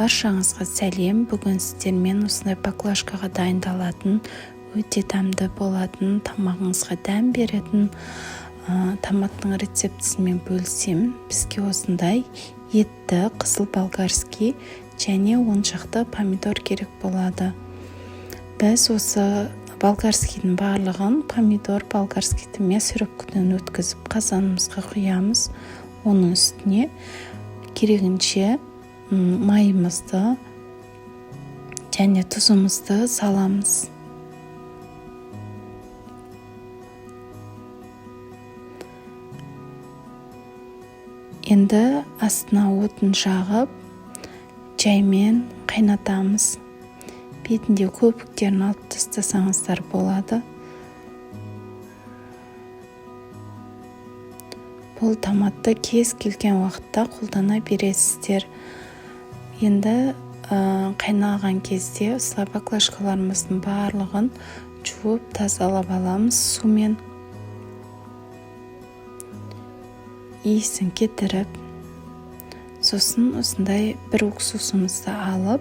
Баршаңызға сәлем. Бүгін сіздермен осындай баклажкаға дайындалатын, өте дәмді болатын, тамағыңызға дәм беретін томаттың рецептісімен бөлісемін. Бізге осындай етті қызыл болгарский және 10 шақты помидор керек болады. Біз осы болгарскийдің барлығын, помидор, болгарскийді мясорубкадан өткізіп, қазанымызға құямыз. Оның үстіне керегінше майымызды және тұзымызды саламыз. Енді астына отын жағып, жаймен қайнатамыз. Бетінде көбіктерін алып тастасаңыздар болады. Бұл томатты кез келген уақытта қолдана бересіздер. Енді қайнаған кезде осылай баклажкаларымыздың барлығын жуып тазалап аламыз сумен. Иісін кетіріп, сосын осындай бір уксусымызды алып,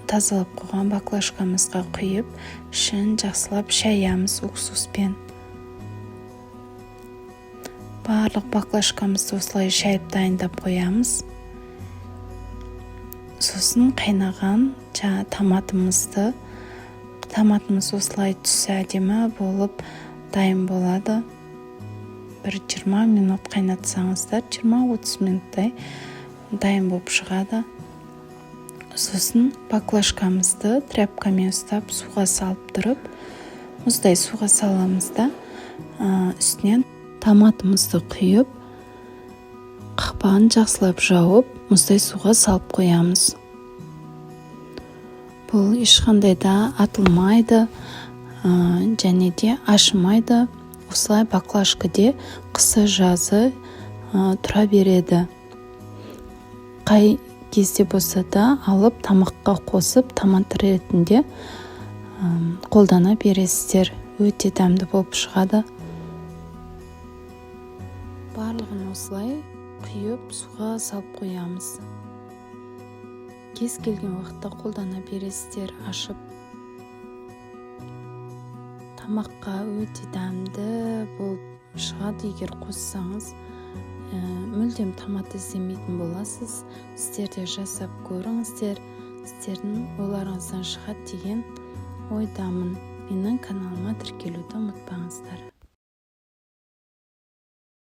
тазалап қойған баклажкамызға құйып, ішін жақсылап шаямыз уксуспен. Барлық баклажкамызды осылай шайып дайындап қоямыз. Сосын қайнаған томатымыз осылай түсі әдемі болып дайын болады. Бір 20 минут қайнатсаңыздар, 20-30 минуттай дайын болып шығады. Сосын баклажкамызды тряпкамен ұстап суға салып тұрып, мұздай суға саламыз да, үстінен томатымызды құйып, қақпағын жақсылап жауып, мұздай суға салып қоямыз. Бұл ешқандай да атылмайды, және де ашымайды. Осылай баклажкаде қысы жазы тұра береді. Қай кезде болса да алып тамаққа қосып томат ретінде қолдана бересіздер. Өте дәмді болып шығады. Барлығын осылай құйып суға салып қоямыз. Кез келген уақытта қолдана бересіздер ашып. Тамаққа өте дәмді болып шығады. Егер қоссаңыз, мүлдем томат іздемейтін боласыз. Сіздер де жасап көріңіздер, сіздердің ойларыңыздан шығады деген ойдамын. Менің каналыма тіркелуді ұмытпаңыздар.